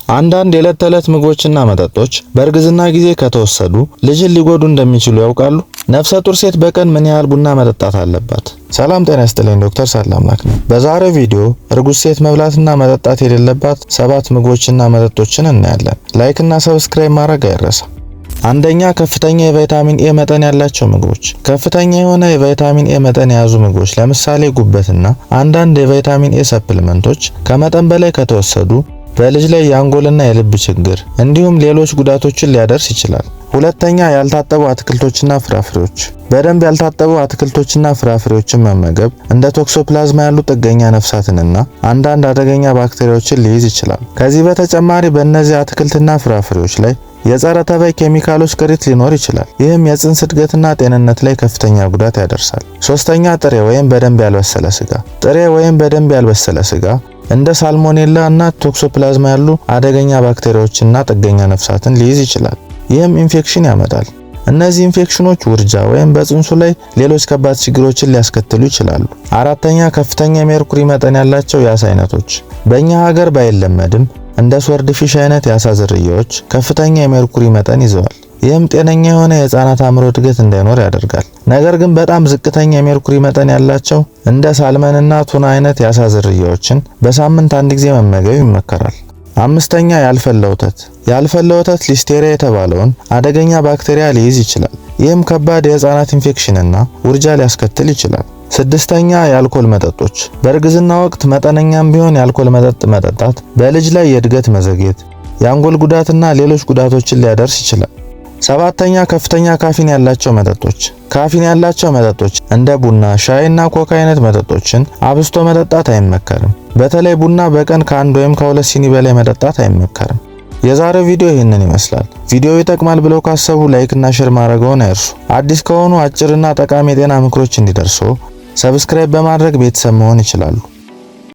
አንዳንድ የዕለት ተዕለት ምግቦችና መጠጦች በእርግዝና ጊዜ ከተወሰዱ ልጅን ሊጎዱ እንደሚችሉ ያውቃሉ? ነፍሰ ጡር ሴት በቀን ምን ያህል ቡና መጠጣት አለባት? ሰላም ጤና ይስጥልኝ፣ ዶክተር ሳላምላክ ነው። በዛሬው ቪዲዮ እርጉዝ ሴት መብላትና መጠጣት የሌለባት ሰባት ምግቦችና መጠጦችን እናያለን። Like እና subscribe ማድረግ አይረሳ። አንደኛ፣ ከፍተኛ የቫይታሚን ኤ መጠን ያላቸው ምግቦች። ከፍተኛ የሆነ የቫይታሚን ኤ መጠን የያዙ ምግቦች፣ ለምሳሌ ጉበትና አንዳንድ የቫይታሚን ኤ supplement ኦች ከመጠን በላይ ከተወሰዱ በልጅ ላይ የአንጎልና የልብ ችግር እንዲሁም ሌሎች ጉዳቶችን ሊያደርስ ይችላል። ሁለተኛ፣ ያልታጠቡ አትክልቶችና ፍራፍሬዎች። በደንብ ያልታጠቡ አትክልቶችና ፍራፍሬዎችን መመገብ እንደ ቶክሶፕላዝማ ያሉ ጥገኛ ነፍሳትንና አንዳንድ አደገኛ ባክቴሪያዎችን ሊይዝ ይችላል። ከዚህ በተጨማሪ በእነዚህ አትክልትና ፍራፍሬዎች ላይ የጸረ ተባይ ኬሚካሎች ቅሪት ሊኖር ይችላል። ይህም የጽንስ እድገትና ጤንነት ላይ ከፍተኛ ጉዳት ያደርሳል። ሶስተኛ፣ ጥሬ ወይም በደንብ ያልበሰለ ስጋ። ጥሬ ወይም በደንብ ያልበሰለ ስጋ እንደ ሳልሞኔላ እና ቶክሶፕላዝማ ያሉ አደገኛ ባክቴሪያዎችና ጥገኛ ነፍሳትን ሊይዝ ይችላል። ይህም ኢንፌክሽን ያመጣል። እነዚህ ኢንፌክሽኖች ውርጃ ወይም በጽንሱ ላይ ሌሎች ከባድ ችግሮችን ሊያስከትሉ ይችላሉ። አራተኛ፣ ከፍተኛ የሜርኩሪ መጠን ያላቸው የአሳ አይነቶች። በእኛ ሀገር ባይለመድም እንደ swordfish አይነት የአሳ ዝርያዎች ከፍተኛ የሜርኩሪ መጠን ይዘዋል። ይህም ጤነኛ የሆነ የህፃናት አእምሮ እድገት እንዳይኖር ያደርጋል። ነገር ግን በጣም ዝቅተኛ የሜርኩሪ መጠን ያላቸው እንደ salmon ና ቱና አይነት የአሳ ዝርያዎችን በሳምንት አንድ ጊዜ መመገብ ይመከራል። አምስተኛ፣ ያልፈላ ወተት። ያልፈላ ወተት ሊስቴሪያ የተባለውን አደገኛ ባክቴሪያ ሊይዝ ይችላል። ይህም ከባድ የህፃናት ኢንፌክሽንና ውርጃ ሊያስከትል ይችላል። ስድስተኛ፣ የአልኮል መጠጦች። በእርግዝና ወቅት መጠነኛም ቢሆን የአልኮል መጠጥ መጠጣት በልጅ ላይ የእድገት መዘግየት፣ የአንጎል ጉዳትና ሌሎች ጉዳቶችን ሊያደርስ ይችላል። ሰባተኛ፣ ከፍተኛ ካፊን ያላቸው መጠጦች። ካፊን ያላቸው መጠጦች እንደ ቡና፣ ሻይና ኮካ አይነት መጠጦችን አብዝቶ መጠጣት አይመከርም። በተለይ ቡና በቀን ከአንድ ወይም ከሁለት ሲኒ በላይ መጠጣት አይመከርም። የዛሬው ቪዲዮ ይህንን ይመስላል። ቪዲዮው ይጠቅማል ብለው ካሰቡ like እና share ማድረግዎን አይርሱ። አዲስ ከሆኑ አጭርና ጠቃሚ የጤና ምክሮች እንዲደርሱ subscribe በማድረግ ቤተሰብ መሆን ይችላሉ።